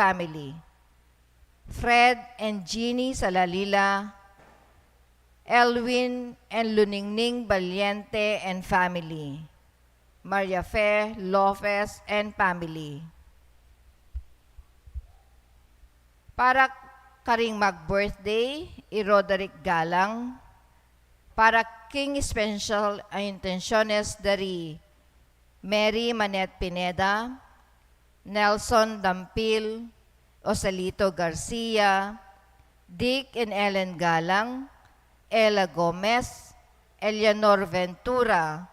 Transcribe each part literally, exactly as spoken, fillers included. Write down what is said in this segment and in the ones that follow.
family. Fred and Jeannie Salalila, Elwin and Luningning Valiente and family, Maria Fe Lopez and family. Para karing mag-birthday, i Roderick Galang, para king special intenciones dari Mary Manette Pineda, Nelson Dampil, Joselito Garcia, Dick and Ellen Galang, Ella Gomez, Eleanor Ventura,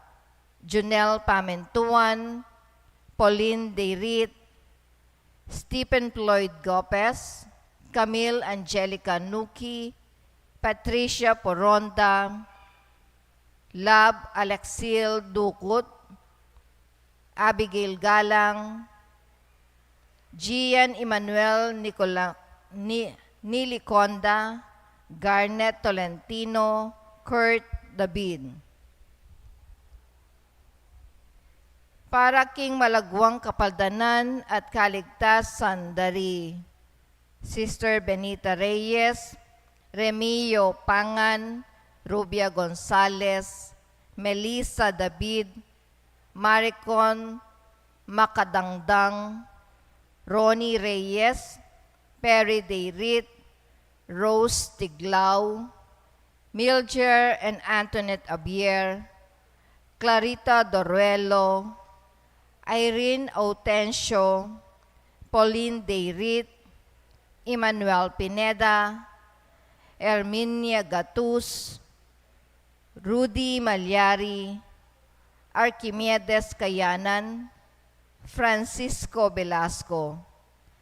Junel Pamentuan, Pauline Deirit, Stephen Floyd Gopez, Camille Angelica Nuki, Patricia Poronda, Lab Alexil Ducut, Abigail Galang, Gian Emmanuel Nicola-, Ni-, Niliconda, Garnet Tolentino, Kurt David. Para king malagwang kapaldanan at kaligtasan dari Sister Benita Reyes, Remio Pangan, Rubia Gonzalez, Melissa David, Maricon Macadangdang, Ronnie Reyes, Perry Deirit, Rose Tiglao, Milger and Antoinette Abier, Clarita Doruelo, Irene Autencio, Pauline Deirit, Emmanuel Pineda, Herminia Gatus, Rudy Malyari, Archimedes Kayanan, Francisco Velasco,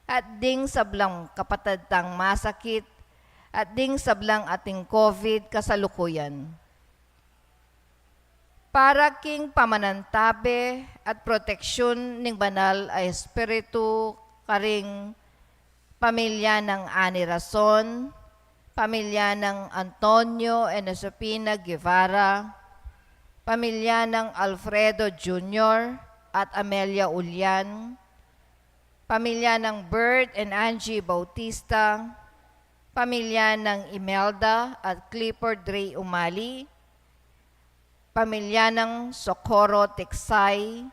at ding sablang kapatad tang masakit, at ding sablang ating COVID kasalukuyan. Para king pamanantabe at proteksyun ning Banal a Espiritu karing pamilya nang Ani Rason, pamilya nang Antonio and Josefina Guevara, pamilya nang Alfredo Junior at Amelia Ulian, pamilya nang Bert and Angie Bautista, pamilya nang Imelda at Clifford Ray Umali, pamilya nang Socorro Tiksay,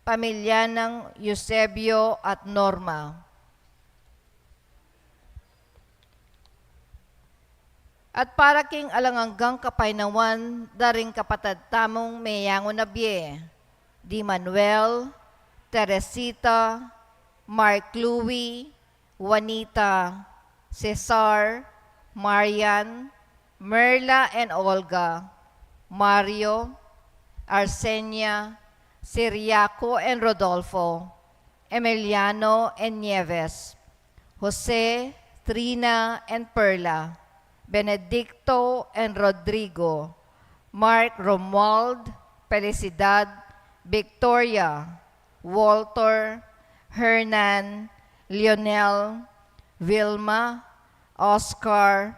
pamilya nang Eusebio at Norma. At para king alang anggang kapaynawan da ring kapatad tamung meyangu na bie, di Manuel, Teresita, Mark Louie, Juanita, Cesar, Marian, Merla and Olga, Mario, Arsenia, Ciriaco and Rodolfo, Emiliano and Nieves, Jose, Trina and Perla, Benedicto and Rodrigo, Mark, Romuald, Felicidad, Victoria, Walter, Hernan, Lionel, Vilma, Oscar,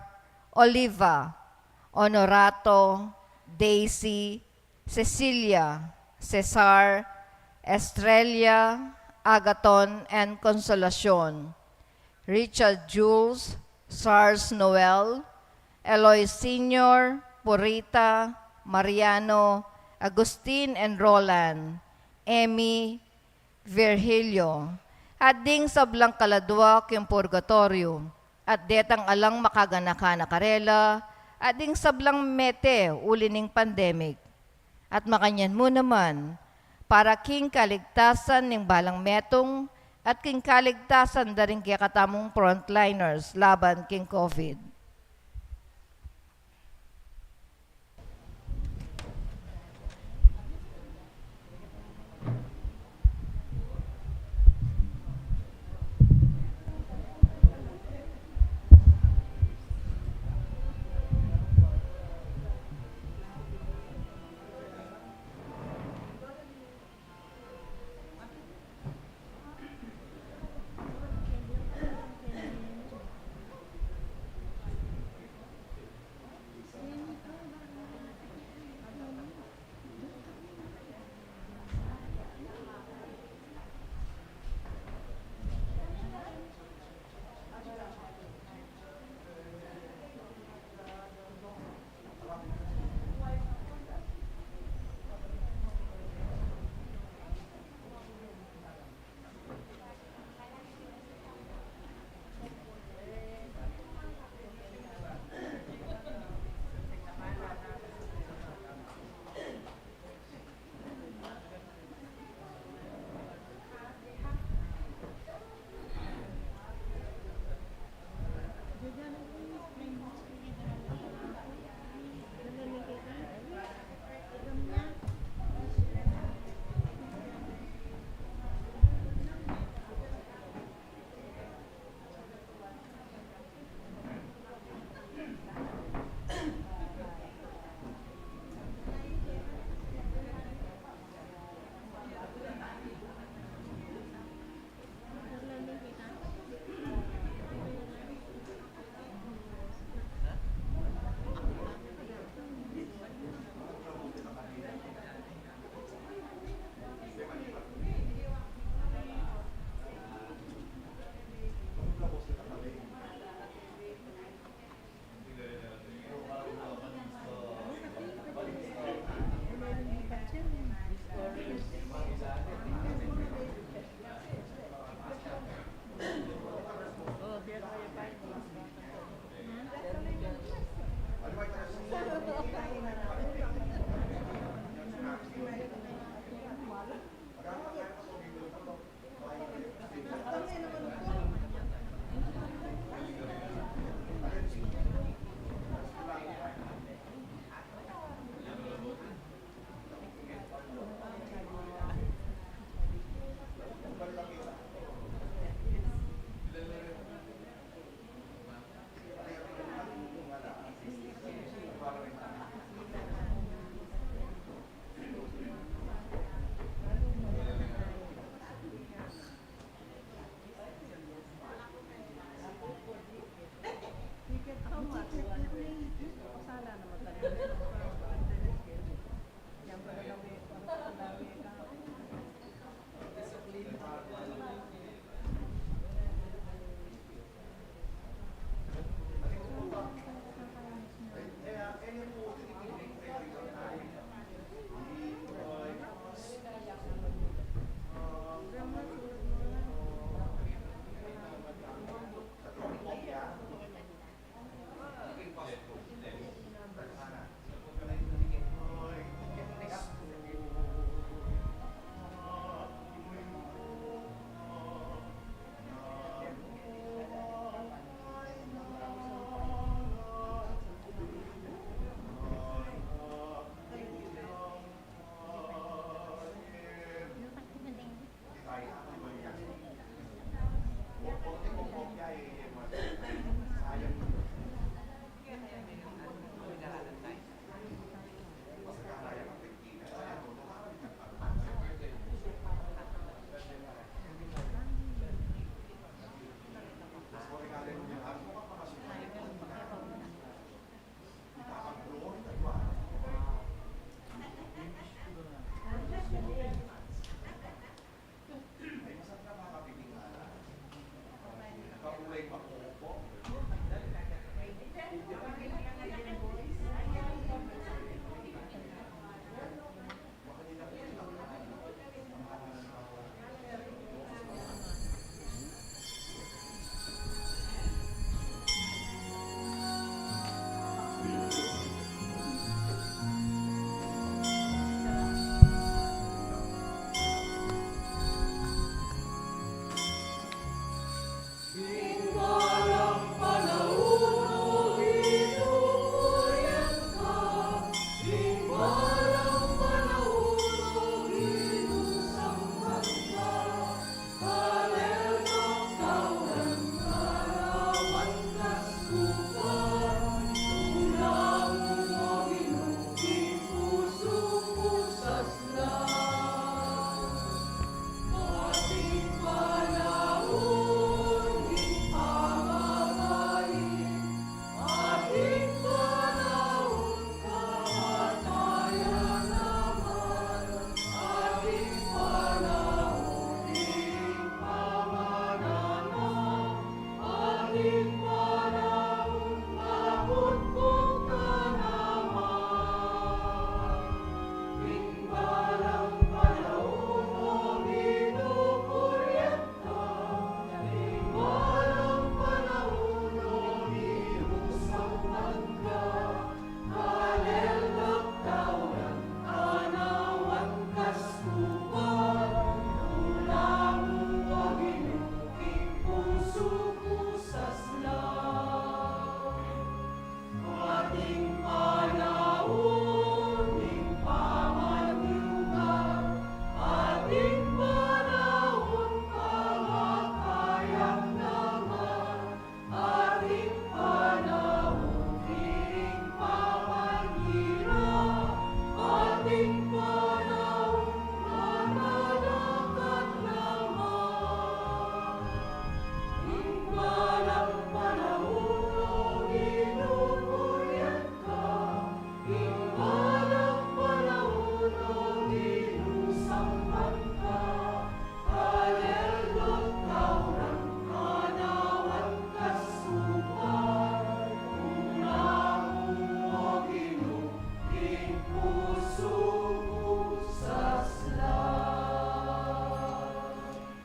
Oliva, Honorato, Daisy, Cecilia, Cesar, Estrella, Agaton, and Consolacion, Richard Jules, Sars Noel, Eloy Senior, Purita, Mariano, Agustin and Roland, Emmy, Virgilio, at ding sablang kaladua king purgatoryo, at detang alang makaganaka na karela, at ding sablang mete uli ning pandemic. At makanyan mu naman, para king kaligtasan ning balang metung, at king kaligtasan da ring kekatamung frontliners laban king COVID.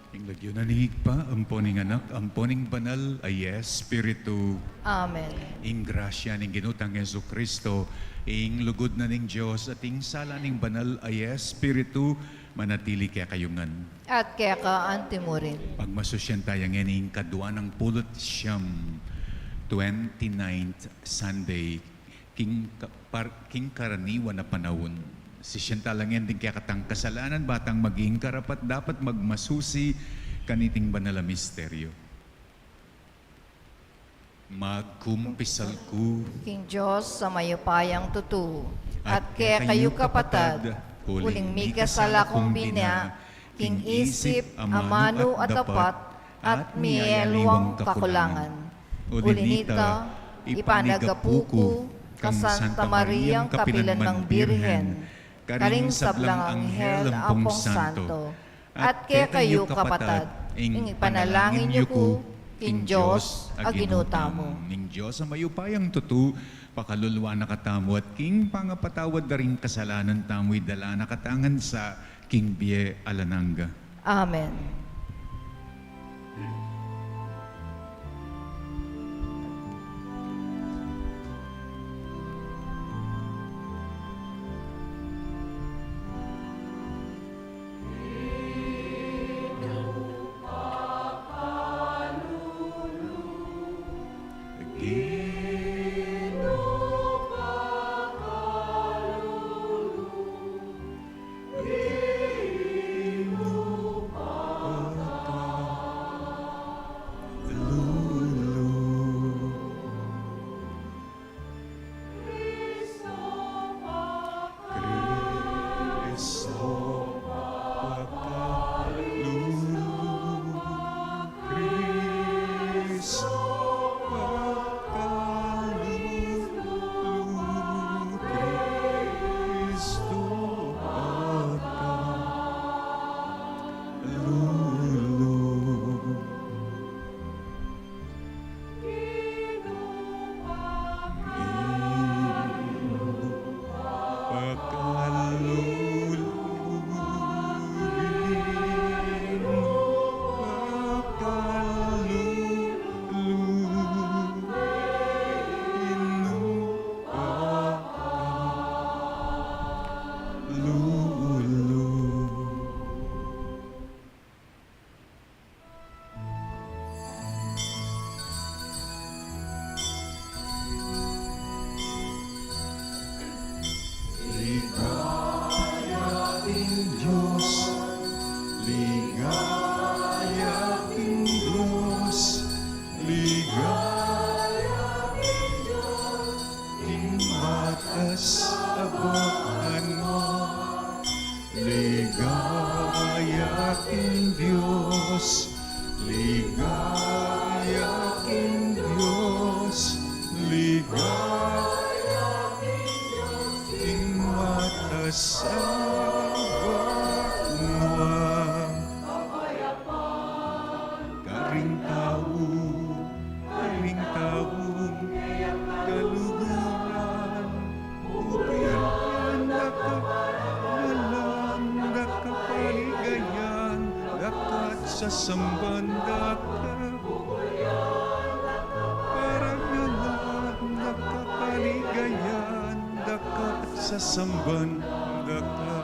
Ing lagyu na ning Ibpa, ampo ning Anak, ampo ning Banal a Espiritu. Amen. Ing grasya ning Ginu tang Jesucristo, ing lugud na ning Dios, at ing sala ning Banal a Espiritu, manatili kekayu ngan. At keka anti murin. Pagmasusyan taya ngeni ing kadwa nang pulu't siyam, twenty-ninth Sunday, king ka-, par-, king karaniwan a panaun. Sisian tala ngan ding kekatang kasalanan, ba tang maging karapat-dapat magmasusi kaniting banal a misteryo. Magkumpisal ku king Dios a mayupayang tutu, at kekayu kapatad, uling mikasala kung binia king isip, amanu at dapat, at miyayaliwang kakulangan. Uli nita, ipanagapu ku kang Santa Mariang kapilanmang Birhen, karing sablang anghel ampong santo, at kekayu kapatad, ing ipanalangin yu ku king Dios a Ginu tamu. Ing Dios a mayupayang tutu, pakaluluan na katamu, at king pangapatawad da ring kasalanan tamu, idala na katamu ngan sa king bie alang angga. Amen. sasamban da ka, karangalan da ka, kaligayan da ka, at sasamban da ka.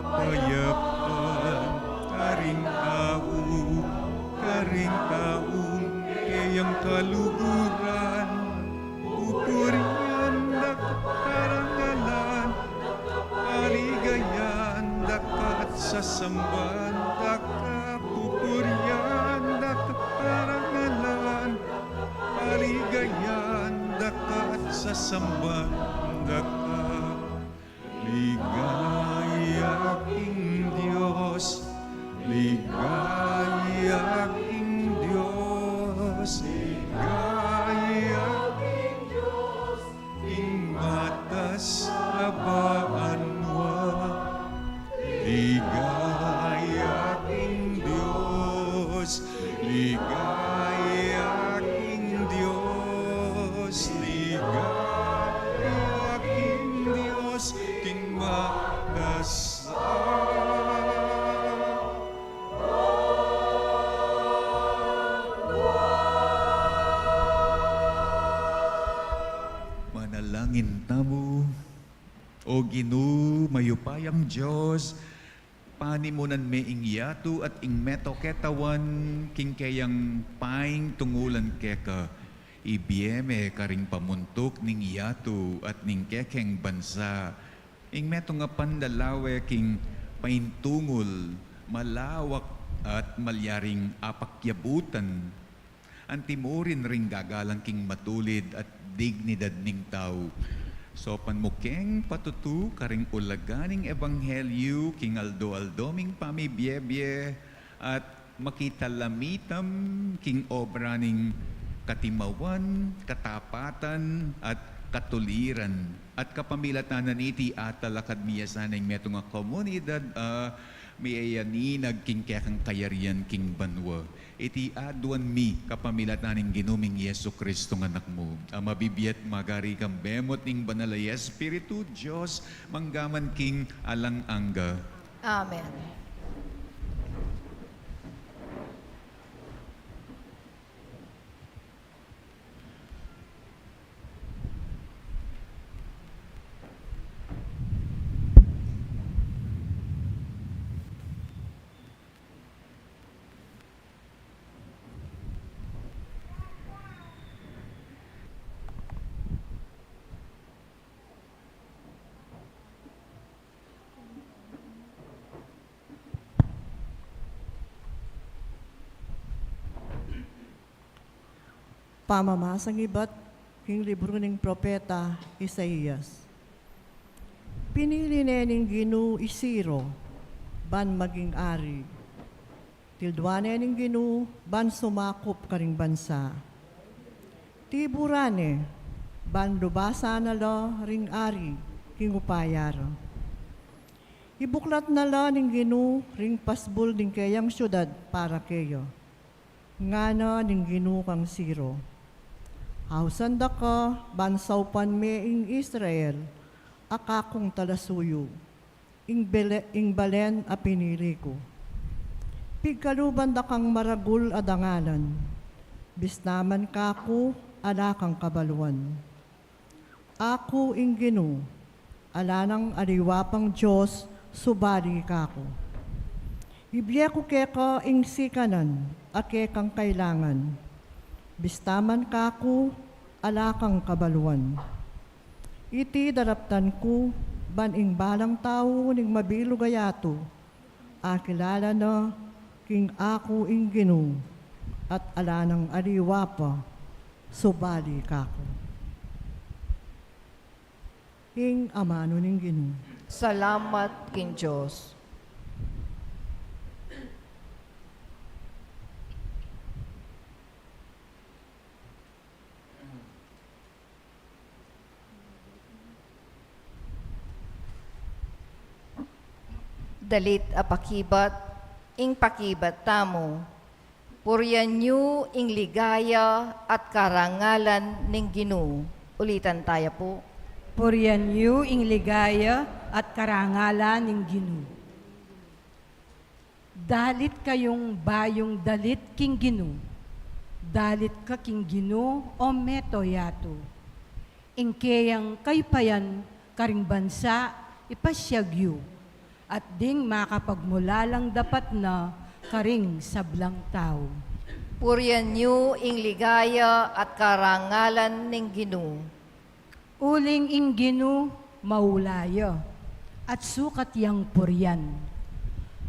Kapayapan karing tau, karing taung keyang kaluguran, pupurian da ka, karangalan, kaligayan da ka, at sasamban da ka, pupurian da ka, karangalan, kaligayan da ka, at sasamban da ka. Ligaya king Dios, ligaya king Dios, ligaya king Dios, king matas a banua. Ligaya king Dios, ligaya king Dios, ligaya king Dios, king matas a banua. Manalangin tamu. O Ginu, mayupayang Dios, panimunan me ing yatu at ing meto ketawan king keyang paintungulan keka. Ibie me karing pamuntuk ning yatu at ning kekeng bansa ing metung a pandalawe king paintungul, malawak at malyaring apakyabutan. Antimurin ring gagalang king matulid at dignidad ning tau. Saupan mu keng patutu karing ulaga ning ebanghelyu king aldo-aldo ming pamibiebie at makitalamitam king obra ning katimawan, katapatan, at katuliran. At kapamilatan na niti atalakad mi ya sana ing metung a komunidad a miyayaninag king kekang kayarian king banua. Iti aduan mi kapamilatan ning Ginu ming Jesucristo nga Anak mu, a mabibie at magari kambe mu at ning Banal a Espiritu, Dios, mangga man king alang angga. Amen. Pamamasang ibat king libru ning propeta Isaias. Pinili ne ning Ginu i Ciro ban maging ari. Tilduan ne ning Ginu ban sumakup karing bansa. Tiburan ne ban lubasan na la ring ari king upaya ra. Ibuklat na la ning Ginu ring pasbul ning keyang siudad para keya. Ngana ning Ginu kang Ciro, ausan da ka ban saupan me ing Israel a kakung talasuyu, ing bele-, ing balen a pinili ku. Pigkaluban da kang maragul a dangalan, bista man kaku ala kang kabaluan. Aku ing Ginu, ala nang aliwa pang Dios subali kaku. Ibie ku keka ing sikanan a kekang kailangan, bista man kaku ala kang kabaluan. Iti daraptan ku ban ing balang tau ning mabilug a yatu akilala na king aku ing Ginu, at ala nang aliwa pa subali kaku. Ing amanu ning Ginu. Salamat king Dios. Dalit a pakibat, ing pakibat tamu. Purian yu ing ligaya at karangalan ning Ginu. Ulitan taya pu. Purian yu ing ligaya at karangalan ning Ginu. Dalit kayung bayung dalit king Ginu. Dalit ka king Ginu, o meto yatu. Ing keyang kayupayan karing bansa, ipasiag yu, at ding makapagmulalang dapat na karing sablang tau. Purian yu ing ligaya at karangalan ning Ginu. Uling ing Ginu maula ya, at sukat yang purian.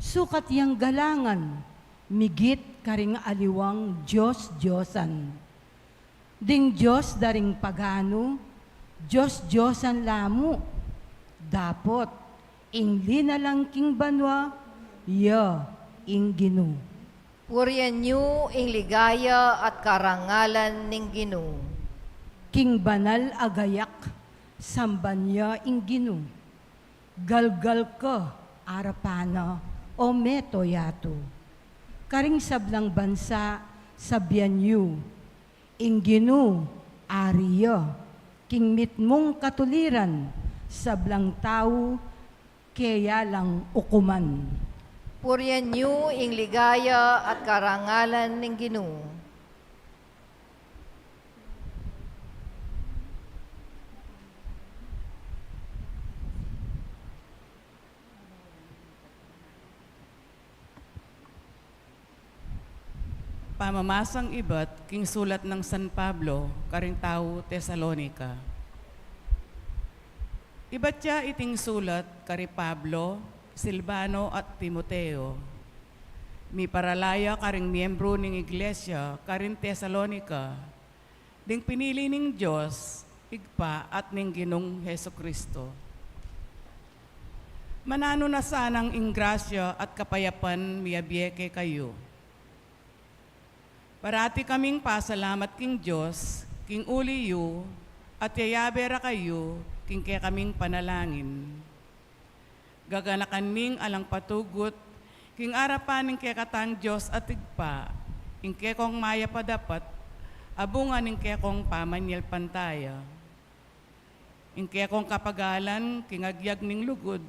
Sukat yang galangan, migit karing aliwang dios-diosan. Ding dios da ring paganu, dios-diosan la mu. Dapot, ing linalang king banua, ya ing Ginu. Purian yu ing ligaya at karangalan ning Ginu. King banal a gayak, samban ya ing Ginu. Galgal ka arapan na, o meto yatu. Karing sablang bansa, sabian yu, ing Ginu, ari ya, king mitmung katuliran, sablang tau, keya lang ukuman. Purian yu ing ligaya at karangalan ning Ginu. Pamamasang ibat king sulat nang San Pablo karing tau Tesalonica. Ibat ya iting sulat kari Pablo, Silvano, at Timoteo. Miparala ya karing miembru ning iglesia karin Tesalonica, ding pinili ning Dios Ibpa at ning Ginung Jesucristo. Mananu na sanang ing grasya at kapayapan miyabie kekayu. Parati kaming pasalamat king Dios king uli yu, at yayabe ra kayu king kekaming panalangin. Gaganakan ming alang patugut king arapan ning kekatang Dios at Ibpa ing kekong mayap a dapat a bunga ning kekong pamanyalpantaya, ing kekong kapagalan king agyag ning lugud,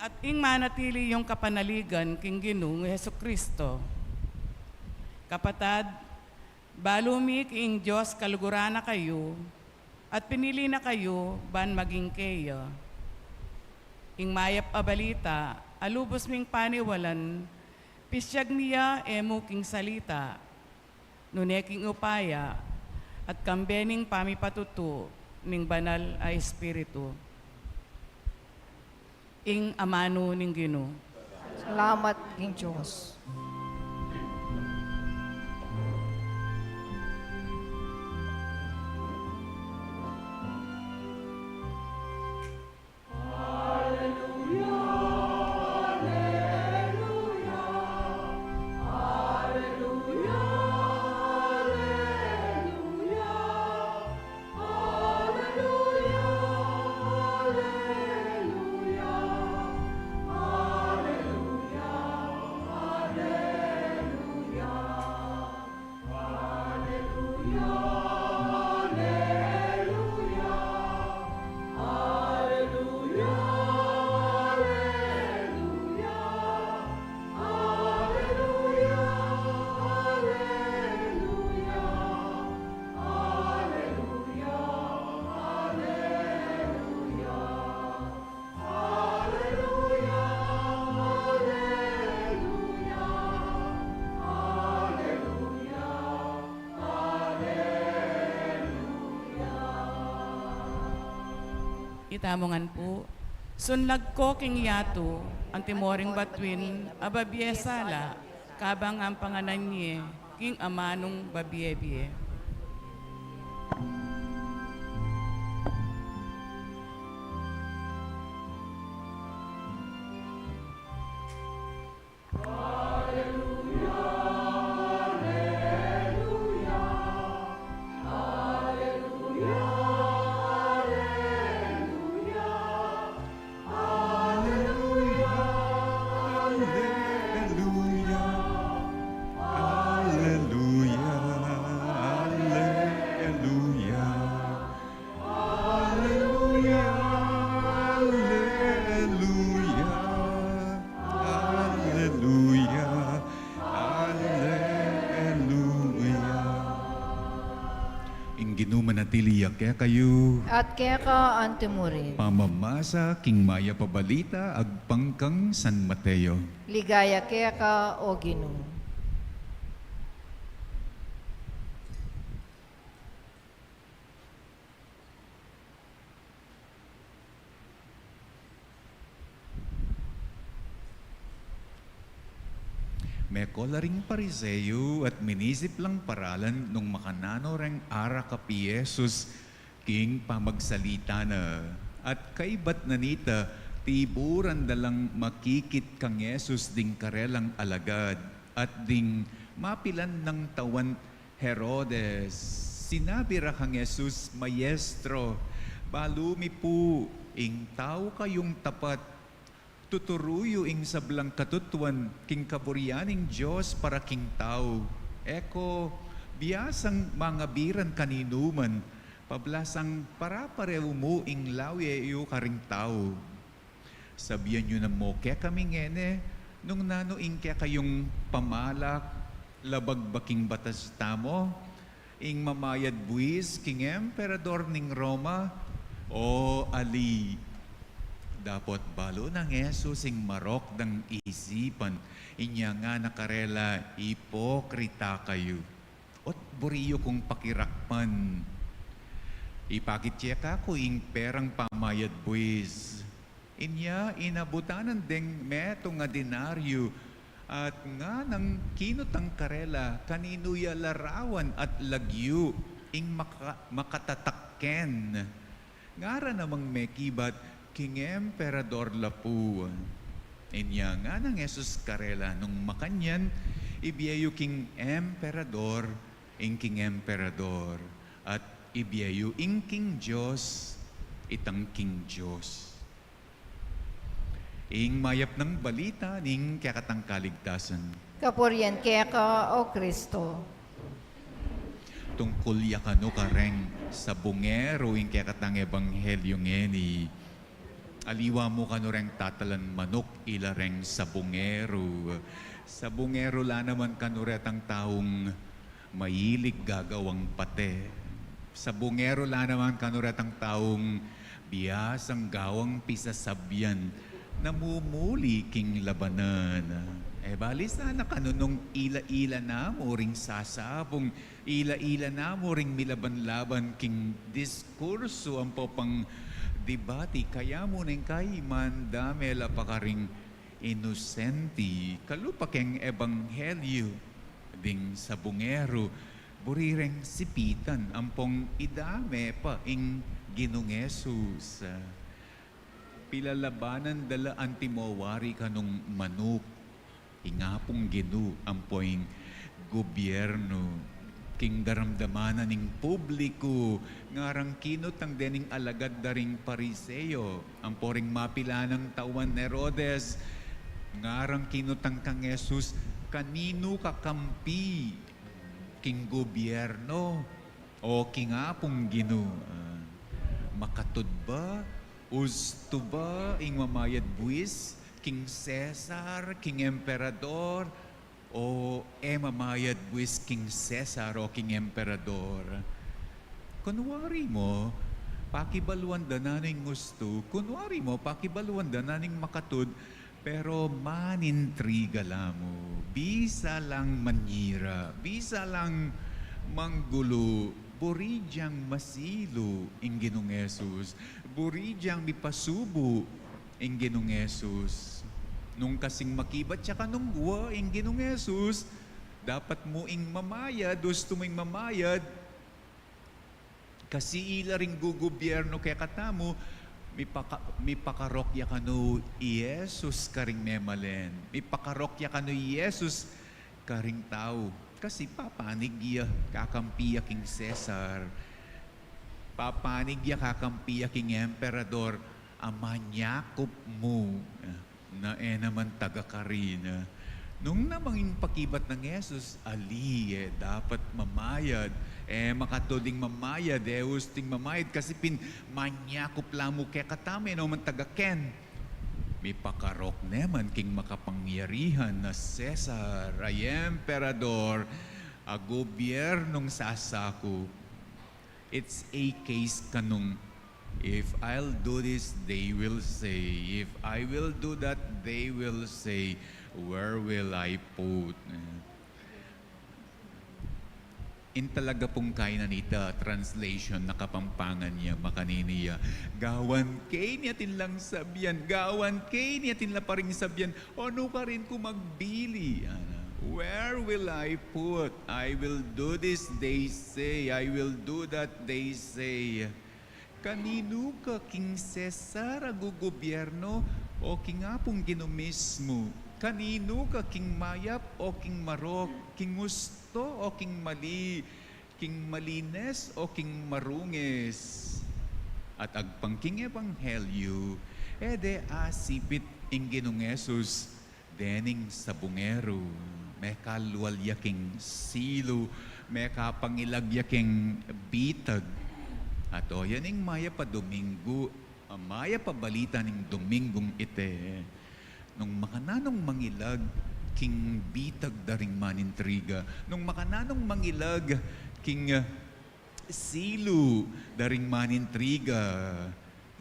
at ing manatili yung kapanaligan king Ginung Jesucristo. Kapatad, balu mi king Dios kaluguran na kayu, at pinili na kayu ban maging keya. Ing mayap a balita a lubus ming paniwalan, pisyag mi ya e mu king salita, nune king upaya at kambe ning pamipatutu ning Banal a Espiritu. Ing amanu ning Ginu. Salamat king Dios. Itamu ngan pu, sunlag ko king yatu, antimo ring batuin a babie sala, kabang ampanganan ye king amanung babie-bie. Ginu manatili ya kekayu. At keka antimurin. Pamamasa king mayap a balita agpang kang San Mateo. Ligaya keka, O Ginu. Meko la ring Pariseo at minisip lang paralan nung makananu reng arakap i Jesus king pamagsalita na. At kaybat na nita, tiburan da lang makikit kang Jesus ding karelang alagad at ding mapilan nang tauan Herodes. Sinabi ra kang Jesus, "Maestro, balu mi pu, ing tau kayung tapat, tuturu yu ing sablang katutuan king kaburian ning Dios para king tau. E ko biasang mangabiran kaninuman, pablasang parapareu mu ing lawe yu karing tau." Sabian yu na mu kekami ngeni, nung nanu ing kekayung pamalak, labag ba king batas tamu, ing mamayad buis king emperador ning Roma, o ali? Dapot balu nang Jesus ing marok dang isipan, inya ngana karela, "Ipokrita kayu! Ot buri yu kung pakirakpan? Ipakit ye kaku ing perang pamayad buis." Inya inabutan na deng metung a denaryo, at nganang kinutang karela kaninu ya larawan at lagyu ing maka-, makatatak ken. Ngara namang mekibat, "King emperador la pu." Inya nganang Jesus karela, "Nung makanyan, ibie yu king emperador ing king emperador, at ibie yu ing king Dios itang king Dios." Ing mayap nang balita ning kekatang kaligtasan. Kapurian keka, O Kristo. Tungkul ya kanu kareng sabungero ing kekatang ebanghelyo ngeni. Aliwa mu kanu reng tatalan manuk, ila reng sabungero. Sabungero la naman kanu retang taung mailig gagawang pate. Sabungero la naman kanu retang taung biasang gawang pisasabian, namumuli king labanan. E bali sana kanu nung ila-ila na mu ring sasabung, ila-ila na mu ring milaban-laban king diskursu ampo pang debati, kaya mu neng kay mandame la pa karing inosente, kalupa keng ebanghelyo ding sabungero, buri reng sipitan ampong idame pa ing Ginung Jesus. Pilalabanan da la antimong wari kanung manuk, ing Apung Ginu ampo ing gobyerno. King daramdaman na ning publiku, ngarang kinutang deng alagad da ring Pariseo, ampo ring mapilan nang tauan Herodes, ngarang kinutang kang Jesus, "Kaninu ka kampi? King gobyerno o king Apung Ginu?" Ah, makatud ba, ustu ba ing mamayad buis king Cesar, king emperador, o e mamayad buis king Cesar o king emperador? Kunwari mo, pakibaluan da nanu ing ustu, kunwari mo, pakibaluan da nanu ing makatud, pero manintriga la mu, bisa lang manyira, bisa lang manggulu, buri dyang masilu ing Ginung Jesus, buri dyang mipasubu ing Ginung Jesus. Nung kasing makibat ya kanung wa ing Ginung Jesus, dapat mu ing mamayad, ustu mu ing mamayad, kasi ila ring gugubyerno kekatamu, mipaka-, mipakarok ya kanu i Jesus karing memalen, mipakarok ya kanu i Jesus karing tau. Kasi papanig ya, kakampi ya king Cesar. Papanig ya, kakampi ya king emperador a manyakup mu, na e naman taga karin. Nung namang ing pakibat nang Jesus, ali, e dapat mamayad, e makatud ing mamayad, e usting mamayad, kasi pin manyakup la mu kekatamu, e naman taga ken. Mipakarok ne man king makapangyarihan a Cesar, a emperador, a gubyernong sasakup. It's a case kanung, "If I'll do this, they will say. If I will do that, they will say. Where will I put?" In talaga pung kainan ita, translation na Kapampangan ya, makanini ya, "Gawan ke ini atin lang sabian, gawan ke ini atin la pa ring sabian, o nu karin ku magbili?" Ana, "Where will I put? I will do this, they say. I will do that, they say." Kaninu ka, king Cesar a gugubierno, o king Apung Ginu mismu? Kaninu ka, king mayap o king marok, king usto o king mali, king malines o king marunges? At agpang king ebanghelyu, e de asipit ing Ginung Jesus dening sabungero. Mekalual ya king silu, mekapangilag ya king bitag. At o yan ing mayap a Domingo, a mayap a balita ning Domingung iti. Nung makananung mangilag king bitag da ring manintriga, nung makananung mangilag king, ah, silu da ring manintriga,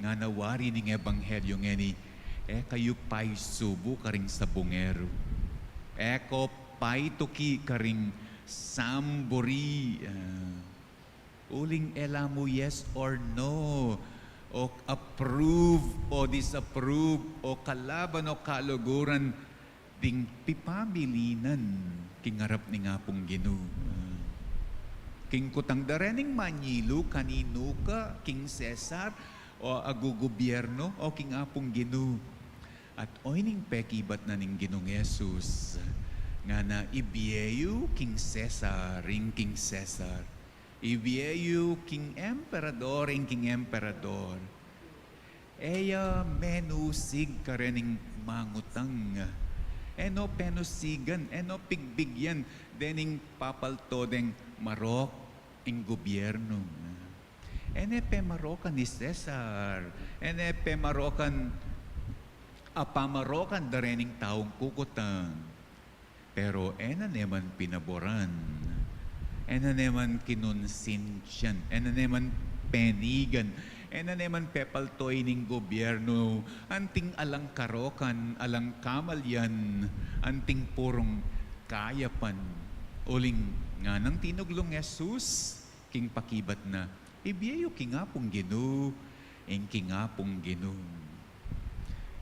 ngana wari ning ebanghelyu ngeni, "E kayu paisubu karing sabungero. E ko paituki karing samburi." Ah, uling e la mu yes or no, o approve o disapprove, o kalaban o kaluguran ding pipamilinan king arap ning Apung Ginu. King kutang da rening manyilu, kaninu ka, king Cesar, o a gugubierno, o king Apung Ginu? At oyni ing pekibat na ning Ginung Jesus, ngana, "Ibie yu king Cesar ing king Cesar. Ibie yu king emperador ing king emperador." E ya menusig karening mangutang. E no penusigan, e no pigbigyan dening papalto deng marok ing gubierno. E ne pemarokan i Cesar, e ne pemarokan a pamarokan da rening taung kukutang. Pero e na ne man pinaboran, e na ne man kinunsinsian, e na ne man penigan, e na ne man pepaltoy ning gubierno anting alang karokan, alang kamalian, anting purung kayapan. Uling nganang tinuglung Jesus king pakibat na, "Ibie yu king Apung Ginu ing king Apung Ginu."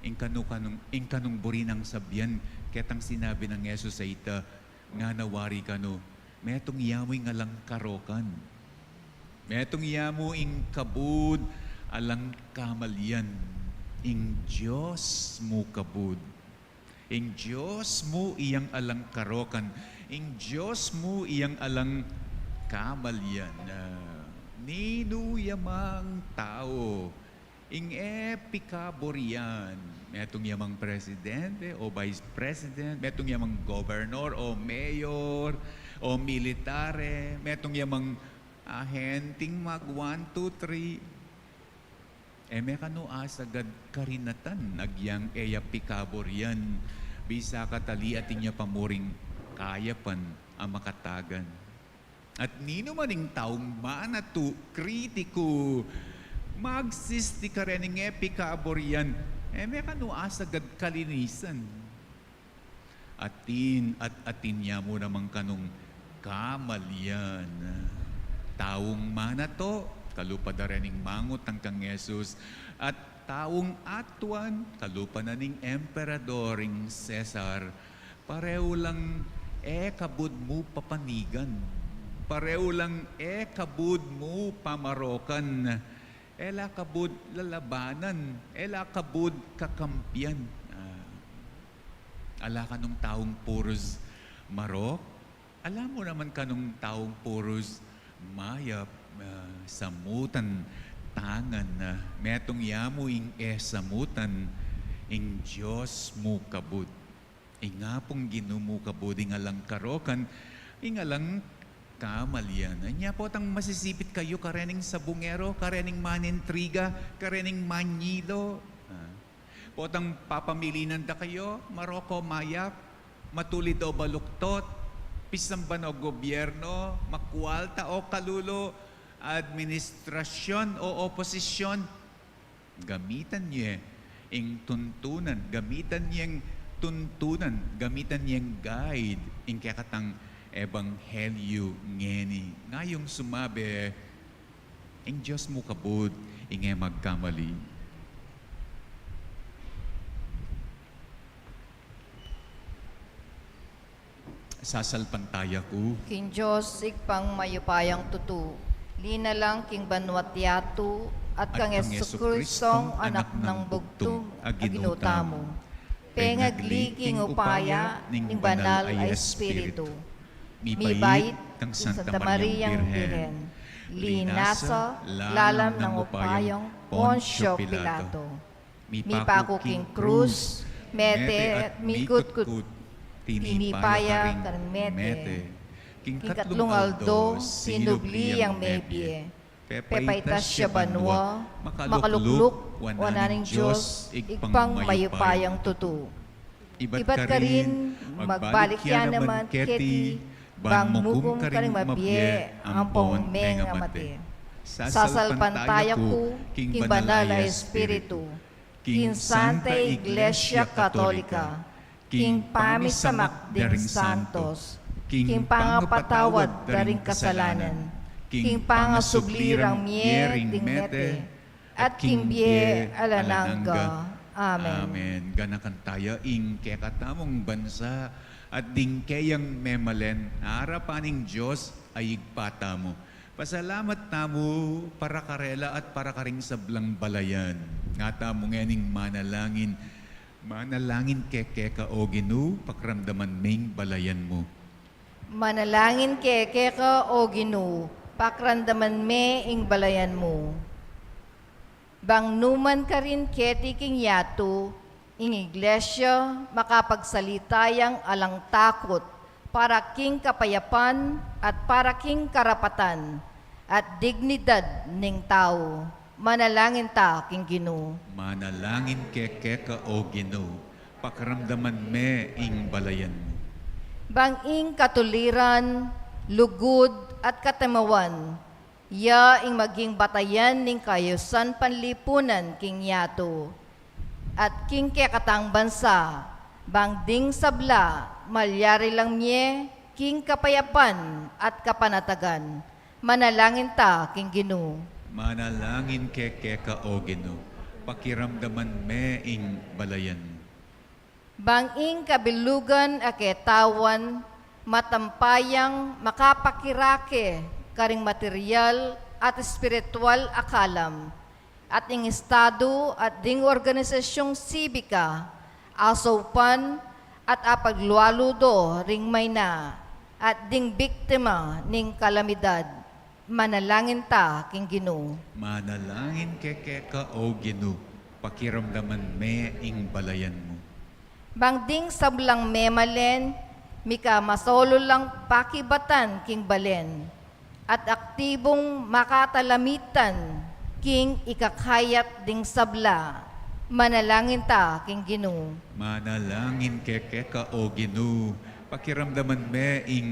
Ing kanu, kanung, ing kanung buri nang sabian, ketang sinabi nang Jesus a ita, ngana wari kanu, "Metung ya mu ing alang karokan. Metung ya mu ing kabud alang kamalian. Ing Dios mu kabud. Ing Dios mu iyang alang karokan. Ing Dios mu iyang alang kamalian." Ah, ninu ya mang tau ing e pikaburian? Metung ya mang presidente o vice president, metung ya mang gobernador o mayor o militare, metung ya mang ahenteng mag one, two, three. E me kanu asagad karinatan agyang e ya pikaburian, bisa katali atin ya pa muring kayapan a makatagan. At ninu man ing taung manatu, kritiku, magsisti karening e pikaburian, e me kanu asagad kalinisan. Atin at atin ya mu naman kanung kamalian. Taung manato, kalupa da rening mangutang kang Jesus, at taung atuan, kalupa na ning emperador ing Cesar, pareu lang e kabud mu papanigan, pareu lang e kabud mu pamarokan, e la kabud lalabanan, e la kabud kakampian. Ah, ala kanung taung purus marok, ala mu naman kanung taung purus mayap, ah, samutan tangan, ah, metung ya mu ing e samutan, ing Dios mu kabud. Ing Apung Ginu mu kabud ing alang karokan, ing alang kamalian. Anya potang masisipit kayu karening sabungero, karening manintriga, karening manyilo. Ah. Potang papamilinan da kayu, marok o mayap, matulid o baluktot, pisamban o gobierno, makualta o kalulu, administrasyon o oposisyon, gamitan ye ing tuntunan, gamitan yeng tuntunan, gamitan yeng guide ing kekatang ebanghelyu ngeni. Ngayung sumabi, ing Dios mu kabud ing e magkamali. Sasalpantaya ku king Dios, Ibpang mayupayang tutu, linalang king banua't yatu, at kang Jesucristong Anak nang bugtung a Ginu tamu, pengagli king upaya ning Banal a Espiritu, mibait kang Santa Mariang Birhen, linasa lalam nang upayang Poncio Pilato, mipaku king krus, mete at mikutkut, tinipaya karing mete, king katlung aldo sinubli yang mebie, pepaitas ya banua, makalukluk wanan ning Dios Ibpang mayupayang tutu. Ibat karin, magbalik ya naman keti bang mugum karing mabie ampong mengamate. Sasalpantaya ku king Banal a Espiritu, king Santa Iglesia Katolika, king pamisamak ding santos, king pangapatawad da ring kasalanan, king pangasubli rang mie ring mete, at king bie alang angga. Amen. Amen. Ganakan taya ing kekatamung bansa at ding keyang memalen, arapan ning Dios a Ibpa tamu. Pasalamat tamu para karela at para karing sablang balayan. Nga tamu ngening manalangin. Manalangin ke keka, O Ginu, pakiramdaman me ing balayan mu. Manalangin ke keka, O Ginu, pakiramdaman me ing balayan mu. Bang numan karin keti king yatu, ing Iglesia makapagsalita yang alang takut, para king kapayapan at para king karapatan at dignidad ning tau. Manalangin ta king Ginu. Manalangin ke keka, O Ginu, pakiramdaman me ing balayan mu. Bang ing katuliran, lugud, at katamawan, ya ing maging batayan ning kaayusan panlipunan king yatu at king kekatang bansa, bang ding sabla malyari lang mie king kapayapan at kapanatagan. Manalangin ta king Ginu. Manalangin ke keka, O Ginu, pakiramdaman me ing balayan mu. Bang ing kabilugan a ketawan matampayang makapakirake karing material at espiritual a kalam, at ing estadu at ding organisasyung sibika, asaupan at apaglualu do ring maina at ding biktima ning kalamidad. Manalangin ta king Ginu. Manalangin ke keka, O Ginu, pakiramdaman me ing balayan mu. Bang ding sablang memalen, mika masolu lang pakibatan king balen, at aktibung makatalamitan king ikakayat ding sabla. Manalangin ta king Ginu. Manalangin ke keka, O Ginu, pakiramdaman me ing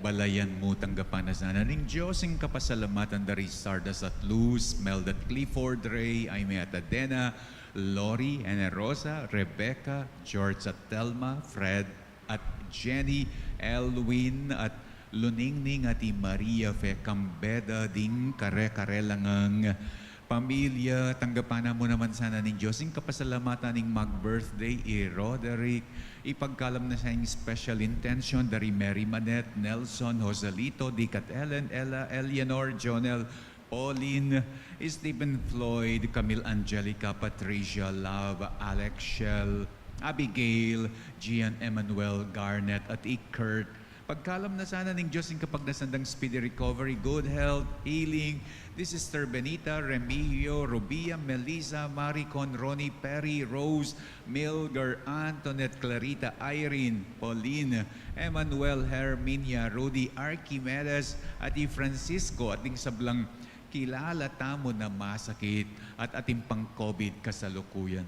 balayan mu. Tanggapan na sana ning Dios ing kapasalamatan da ri Sardas at Luz, Mel at Clifford, Ray, Aime at Adena, Lori, Enerosa, Rebecca, George at Telma, Fred at Jenny, Elwin at Luningning, at i Maria Fe Cambeda, ding kare-karelang pamilya. Tanggapan na mu naman sana ning Dios ing kapasalamatan ning mag-birthday, i Roderick. Ipagkalam na sa ing special intention da ri Mary Manette, Nelson, Joselito, Dick at Ellen, Ella, Eleanor, Jonel, Pauline, Stephen, Floyd, Camille, Angelica, Patricia, Love, Alex, Shell, Abigail, Gian, Emmanuel, Garnet, at i Kurt. Pagkalam na sana ning Dios ing kapagnasan dang speedy recovery, good health, healing, di Sister Benita, Remigio, Rubia, Melissa, Maricon, Ronnie, Perry, Rose, Milgar, Antoinette, Clarita, Irene, Pauline, Emmanuel, Herminia, Rudy, Archimedes, at i Francisco, at ding sablang kilala tamu na masakit at atin pang COVID kasalukuyan.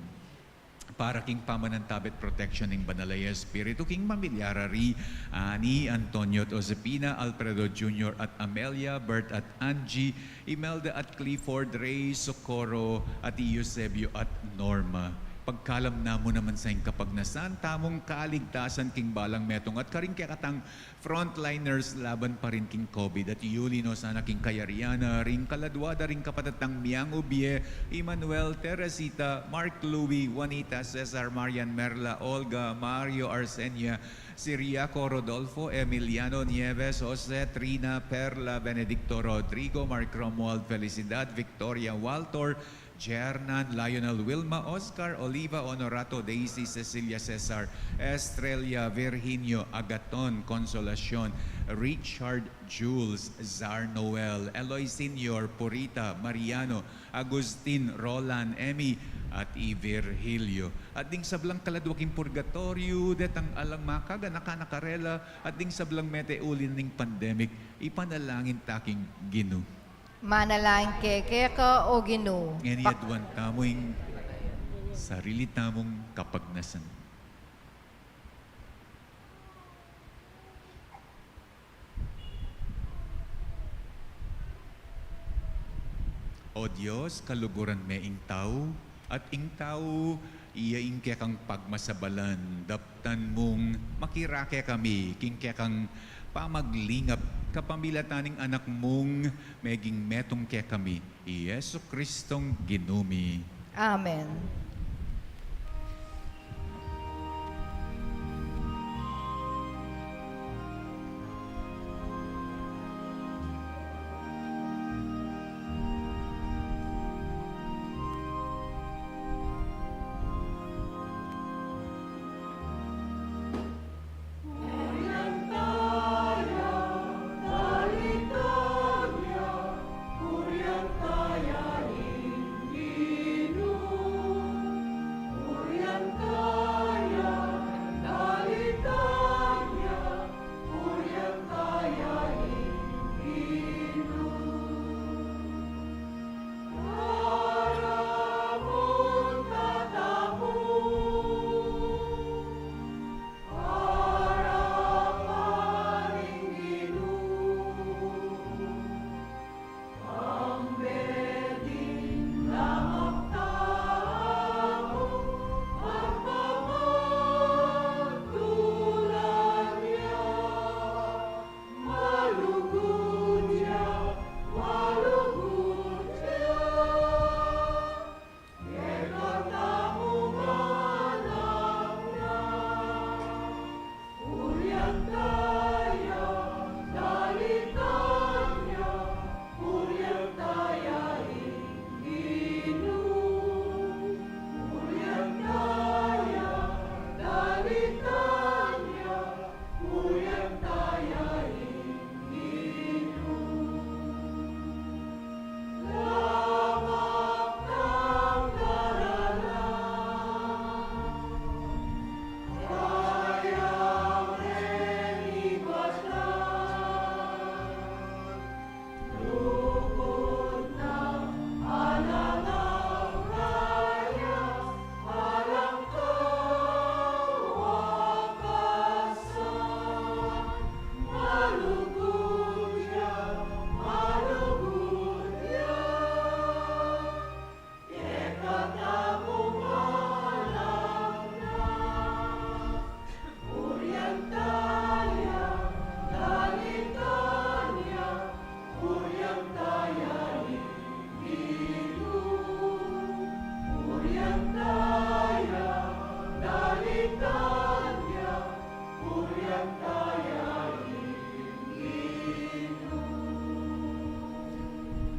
Para king pamanantabe at protection ning Banal a Espiritu, king pamilya ra ri Ani, Antonio at Josefina, Alfredo Junior at Amelia, Bert at Angie, Imelda at Clifford, Ray, Socorro, at Eusebio at Norma. Pagkalam na mu naman sa ing kapagnasan, tamung kaligtasan king balang metung at karing kekatang frontliners laban pa rin king COVID, at yuli no sana king kayarian na ring kaladwa da ring kapatad tang Miang Ubie, Emmanuel, Teresita, Mark Louie, Juanita, Cesar, Marian, Merla, Olga, Mario, Arsenia, Siriaco, Rodolfo, Emiliano, Nieves, Jose, Trina, Perla, Benedicto, Rodrigo, Mark Romuald, Felicidad, Victoria, Walter, Jernan, Lionel, Wilma, Oscar, Oliva, Honorato, Daisy, Cecilia, Cesar, Estrella, Virginio, Agaton, Consolacion, Richard, Jules, Zar Noel, Eloy Senior, Purita, Mariano, Agustin, Roland, Emmy, at i Virgilio. At ding sablang kaladwa king purgatoryo, detang alang makaganakan a karela, at ding sablang mete uli ning pandemic, ipanalangin ta king Ginu. Manalangin kami keka, O Ginu. Ngeni pa- aduan tamu ing sarili tamung kapagnasan. O Dios, kaluguran me ing tau, at ing tau, iya ing kekang pagmasabalan, daptan mung makirake kami, king kekang pamaglingap, kapamilatan ning Anak mung meging metung kekami, i Jesucristong Ginu mi. Amen.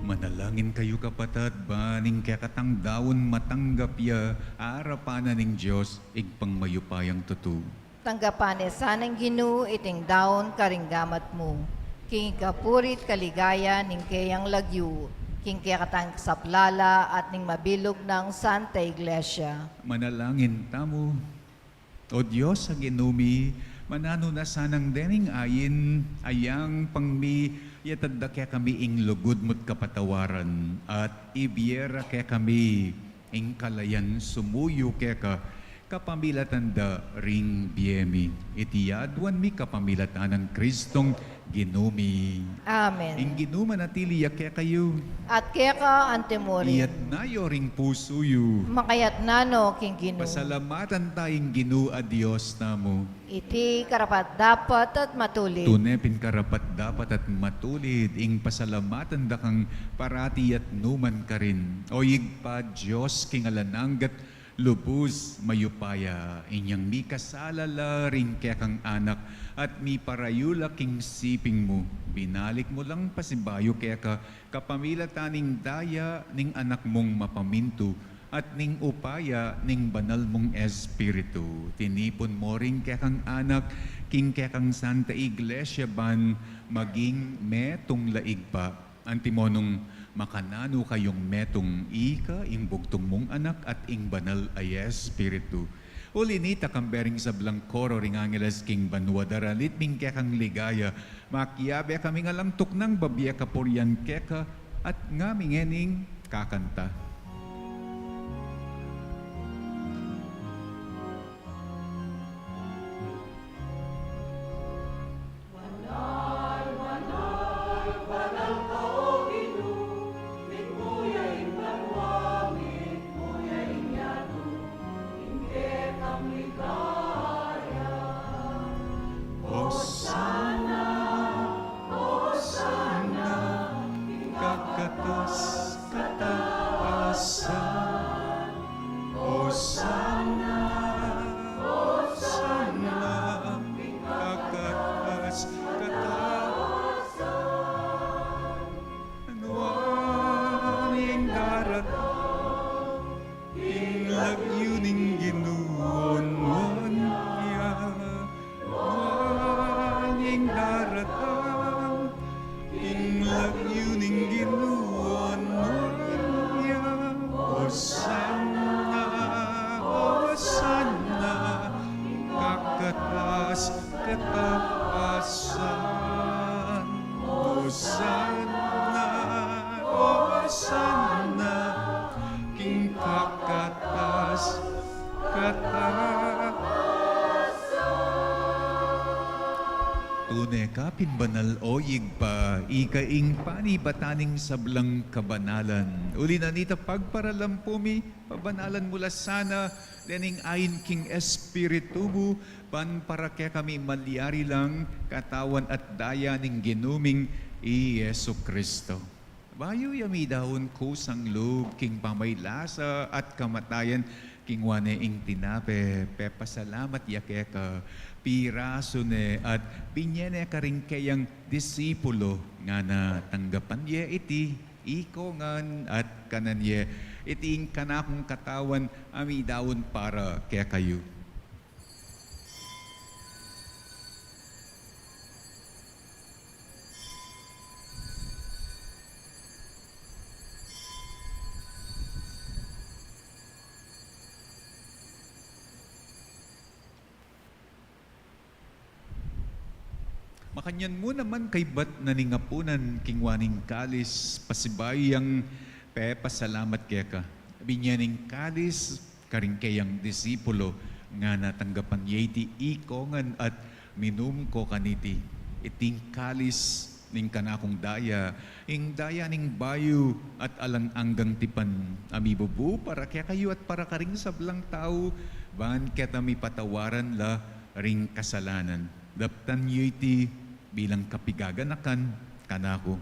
Manalangin kayu, kapatad, ban ing kekatang daun matanggap ya arapan na ning Dios, Ibpang mayupayang tutu. Tanggapan na sana ning Ginu iting daun karing gamat mu, king ikapurit kaligayan ning keyang lagyu, king kekatang kasaplalan at ning mabilug nang Santa Iglesia. Manalangin tamu. O Dios a Ginu mi, mananu na sanang dening ain a yang pangmi, yatad da kekami ing lugud mu't kapatawaran, at ibie ra kekami ing kalayan sumuyu keka, Kapamilatan da ring bie mi. Iti aduan mi kapamilatan nang Kristong Ginu mi. Amen. Ing Ginu manatili ya kekayu. At keka antimurin. Iyatas yu ring pusu yu. Makayatas no king Ginu. Pasalamatan ta ing Ginu a Dios tamu. Iti karapat-dapat at matulid. Tune pin karapat-dapat at matulid ing pasalamatan da kang parati at nukarin man. O Ibpa, Dios king alang angga at lubus mayupaya, inyang mikasala la ring kekang anak at miparayu la king siping mu, binalik mu lang pasibayu keka kapamilatan ning daya ning Anak mung mapamintu at ning upaya ning Banal mung Espiritu. Tinipun mu ring kekang anak king kekang Santa Iglesia ban maging metung la Ibpa. Antimo nung makananu kayung metung, ika, ing bugtung mung Anak at ing Banal a Espiritu. Uli nita, kambe ring sablang koro ring angeles king banua, daralit mi ing kekang ligaya, makiabe kami ngan tuknang babie kapurian keka, at ngami ngening kakanta. Osana, Osana, ing kakatas-katasan. Osana, Osana, ing kakatas-katasan. Nuan ing daratang, ing lagyu ning Ginu, nuan ya. Nuan ing daratang, ing lagyu ning Ginu, nuan ya. Osana, Osana, ing kakatas-katasan. Osana, Osana, king kakatas-katasan. Tune ka pin banal, o Ibpa, ika ing panibatan ning sablang kabanalan. Uli na nita, pagparalampu mi, pabanalan mu la sana dening ain king Espiritu mu, ban para kekami malyari lang katawan at daya ning Ginu ming i Jesucristo. Bayu ya midaun kusang lub king pamaylasa at kamatayan, kinua ne ing tinape, pepasalamat ya keka, pirasu ne at binye ne karing keyang disipulo, ngana, tanggapan ye iti, ikong ngan at kanan ye, iti ing kanakung katawan a midaun para kekayu. Makanyan mu naman kaybat na ning apunan, kinua ne ing kalis, pasibayu yang pepasalamat keka, binye ne ing kalis karing keyang disipulo, ngana, tanggapan ye iti, ikong ngan at minum ko kaniti, iti ing kalis ning kanakung daya, ing daya ning bayu at alang anggang tipan, a mibubu para kekayu at para karing sablang tau, ban keta mipatawaran la ring kasalanan. Daptan yu iti bilang kapigaganakan kanaku.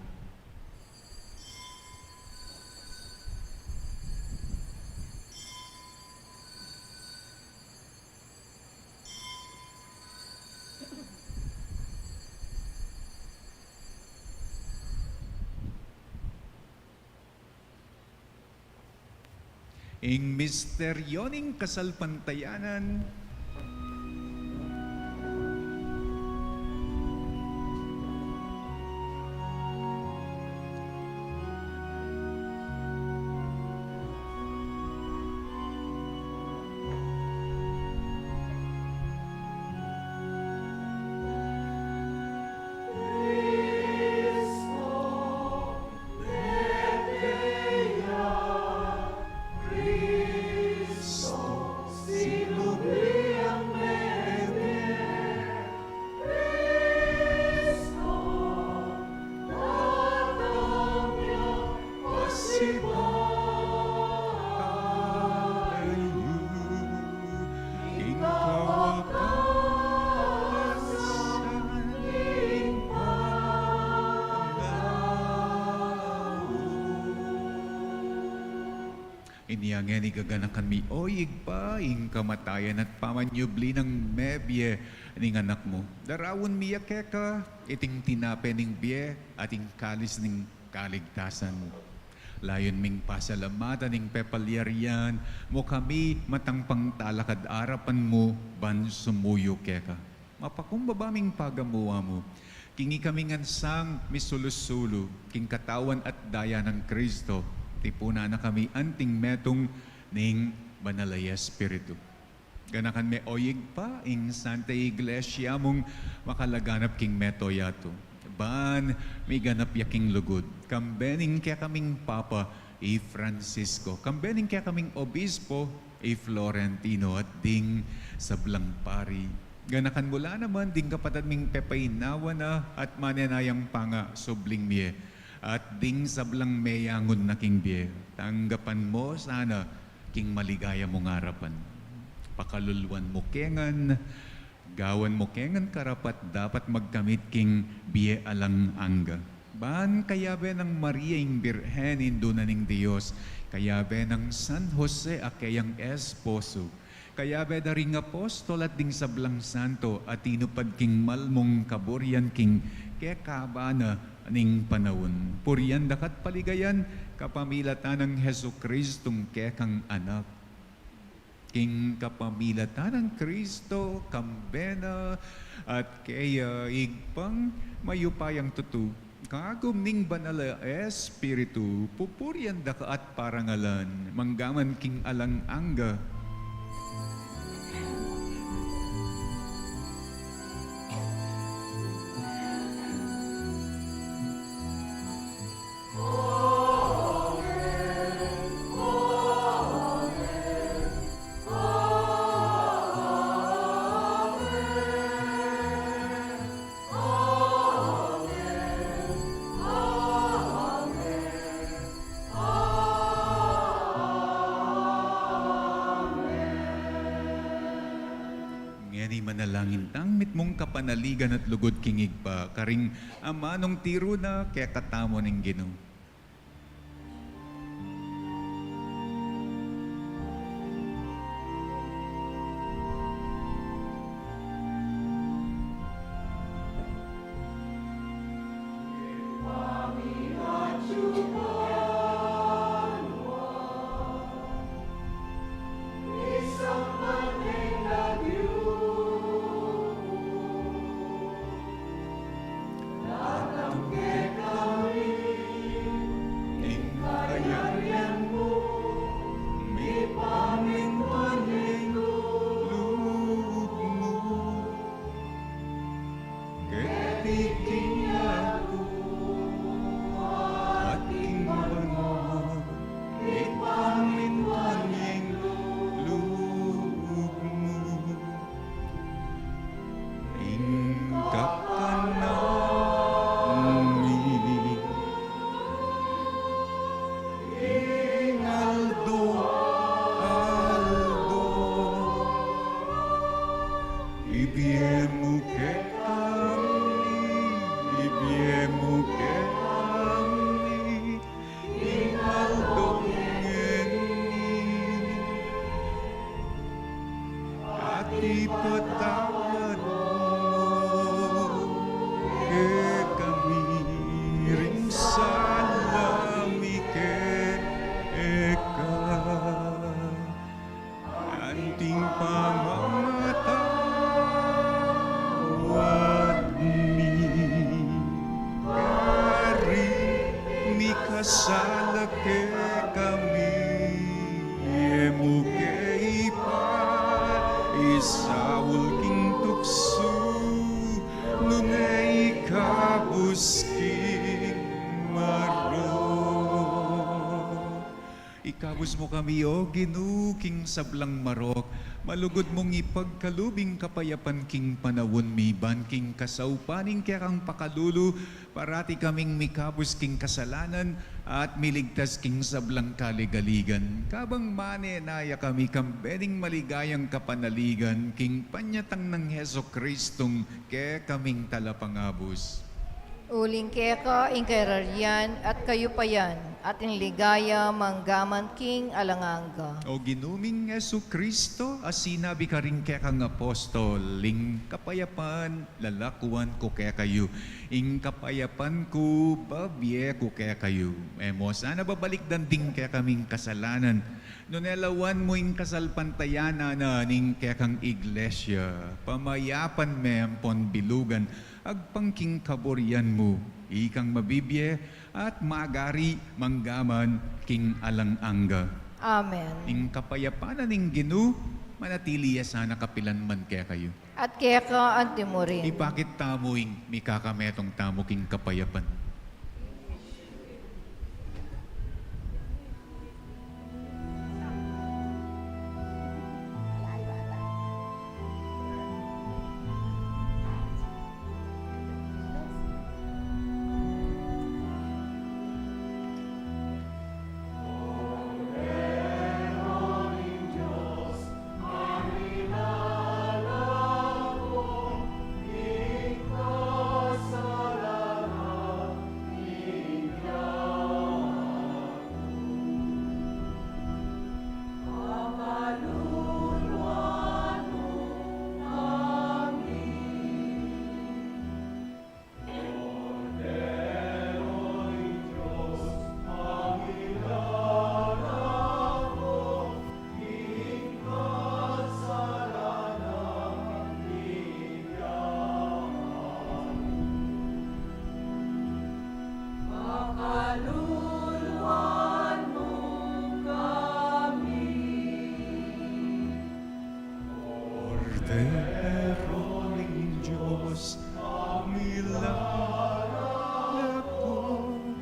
Ing misteryo ning kasalpantayanan. Inya ngeni gaganakan mi, O Ibpa, ing kamatayan at pamanyubli nang mebie ning Anak mu. Daraun mi ya keka iting tinape ning bie at ing kalis ning kaligtasan. Layun ming pasalamatan ing pepalyarian mu kami matang pangtalakad arapan mu ban sumuyu keka. Mapakumbaba ming pagamuan mu. King ikami ngan sang misulu-sulu king katawan at daya nang Kristo, tipunan na kami anting metung ning Banal a Espiritu. Ganakan me, O Ibpa, ing Santa Iglesia mung makalaganap king mabilug a yatu. Ban miganap ya king lugud. Kambe ning kekaming Papa, i Francisco. Kambe ning kekaming Obispo, i Florentino, at ding sablang pari. Ganakan mu la naman ding kapatad ming pepaynawa na at manenayang pangasubling mie. At ding sablang meyangun na king bie. Tanggapan mu sana king maligaya mung arapan. Pakaluluan mu ke ngan, gawan mu ke ngan karapat-dapat magkamit king bie alang angga. Ban kayabe nang Maria ing Birhen, Indu na ning Dios, kayabe nang San Jose a keyang esposo, kayabe da ring apostol at ding sablang santo a tinupad king mal mung kaburian king kekaba na ning panaun. Purian da ka at paligayan kapamilatan nang Jesucristung kekang Anak. King kapamilatan nang Kristo, kambe na, at keya, Ibpang mayupayang tutu, kagum ning Banal a Espiritu, pupurian da ka at parangalan, mangga man king alang angga. Ngeni manalangin tang mitmung kapanaligan at lugud king Ibpa, karing amanung tiru na kekatamu ning Ginu. Datang kekami ing kayarian mu, mipamintuan ing lub mu. Keti king yatu at king banua, mipamintuan ing lub mu. Ing kakanan mi king aldo-aldo ibie mu kekami, ibie mu kekami king aldo ngeni, at ipatawad mu kekami ring sala mi keka, anting pamamatawad mi karing mikasala kekami. E mu ke ipaisaul king tuksu, nune ikabus king marok. Ikabus mu kami, O Ginu, king sablang marok. Malugud mung ipagkalub ing kapayapan king panaun mi, ban king kasaupan ning kekang pakalulu, parati kaming mikabus king kasalanan at miligtas king sablang kaligaligan. Kabang manenaya kami kambe ning maligayang kapanaligan king panyatang nang Jesucristung kekaming Talapangabus. Uling keka ing kayarian at kayupayan, At ing ligaya manggaman king alang angga. O Ginu ming Jesucristo, a sinabi karing kekang apostol, ing kapayapan lalakuan ku kekayu, ing kapayapan ku babie ku kekayu. E mu sana babalikdan ding kekaming kasalanan, nune lawan mu ing kasalpantayanan na ning kekang iglesia, pamayapan me ampon bilugan, agpang king kaburian mu, ikang mabibie at magari manggaman king alang angga. Amen. Ing kapayapan na ning Ginu manatili ya sana kapilan man kekayu. At keka anti mu rin. Ipakit tamu ing mikakametung tamu king kapayapan. Kordero ning Dios, a milalako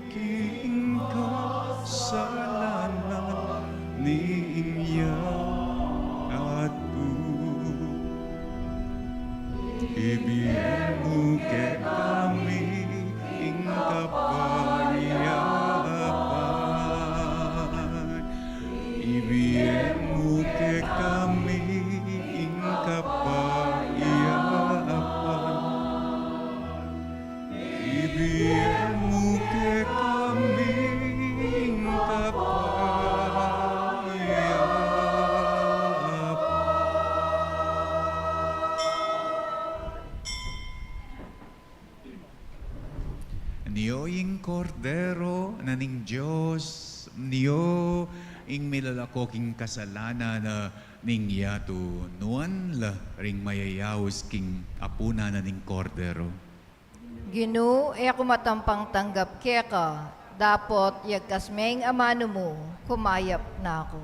king kasalanan ning yatu. Ibie mu kekami ing kapayapan. Ibie mu kekami ing kapayapan. Ibie mu kekami ing kapayapan. Nio ing Kordero na ning Dios, nio ing milalako king kasalanan na ning yatu. Nuan la ring mayayaus king apunan na ning Kordero. Ginu, e ku matampang tanggap keka, dapot yagkas me ing amanu mu, kumayap na ku.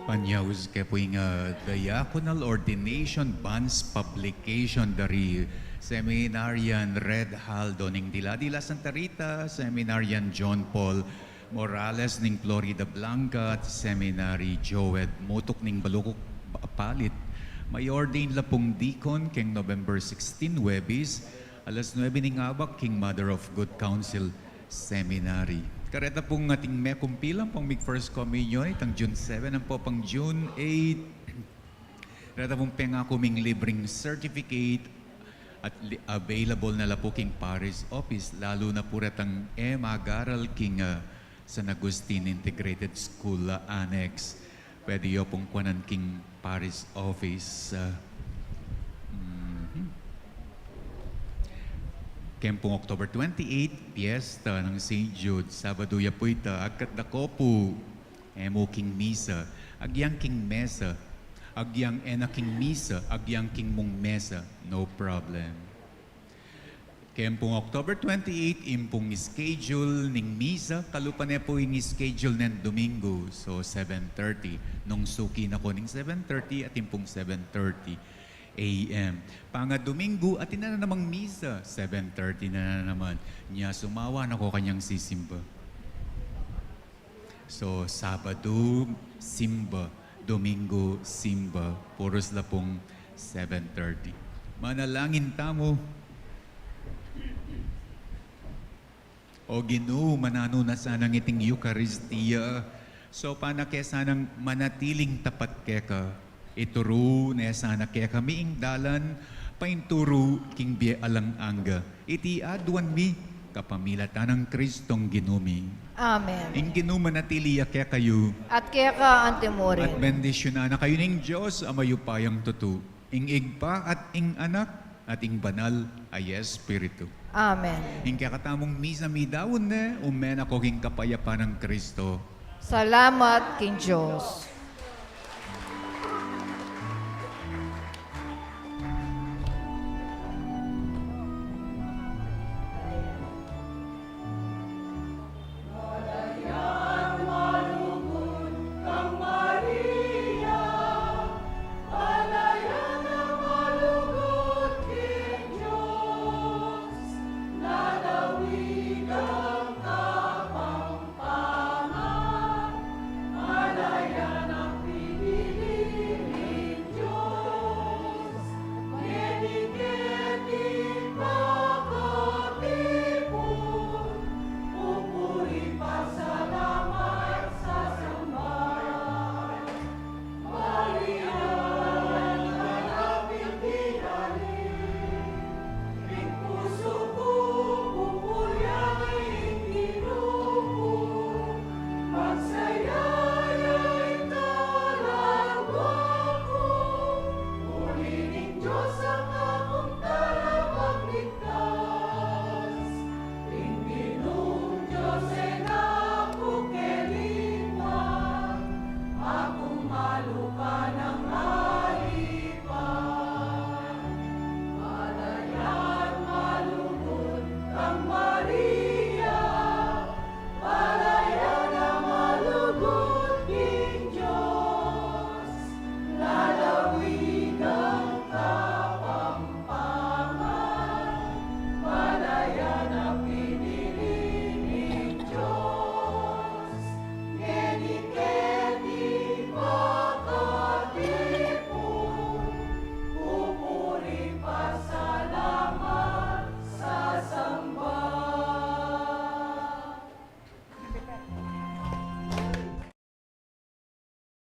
Panyaus ke pu ing, ah, diaconal ordination banns publication dari Seminarian Red Haldo ning Dila-dila Santa Rita, Seminarian John Paul Morales ning Florida Blanca, at Seminary Joed Mutuk ning Balukuk, Apalit. May ordain la pung deacon keng November sixteen, Huwebes, alas nuebe ning abak king Mother of Good Counsel Seminary. Kareta pung ating mekumpilan pang mig First Communion, itang June seven ampo pang June eight. Reta pung pengaku ming libreng certificate at li-, available na la pu king parish office, lalu na pu retang e mag-aral king, ah, San Agustin Integrated School, ah, Annex. Pwede yu pung kuanan king parish office, ah. Mhm. Keng pung October twenty-eight, piyesta nang Saint Jude, Sabadu ya pu ita, agkat da ko pu, e mu king misa, agyang king mesa, agyang e na king misa, agyang king mung mesa, no problem. Keng pung October twenty-eight, ing pung schedule ning misa, kalupa ne pu ing schedule neng Domingo, so seven thirty. Nung suki na ko ning seven thirty, atin pung seven thirty A M. Panga Domingo, atin na namang misa, seven thirty na naman. Nya sumawa na ko kanyang sisimba. So, Sabadu, simba. Domingo, simba. Purus la pung seven thirty. Manalangin tamu. O Ginu, mananu na sanang iting Eukaristia, so pana ke sanang manatiling tapat keka. Ituru ne sana kekami ing dalan painturu king bie alang angga. Iti aduan mi kapamilatan nang Kristong Ginu mi. Amen. Ing Ginu manatili ya kekayu. At keka antimurin. At bendisyunan na kayu ning Dios a mayupayang tutu, ing Ibpa at ing Anak at ing Banal a Espiritu. Amen. Ing kekatamung misa midaun ne, ume na ko king kapayapan nang Kristo. Salamat king Dios.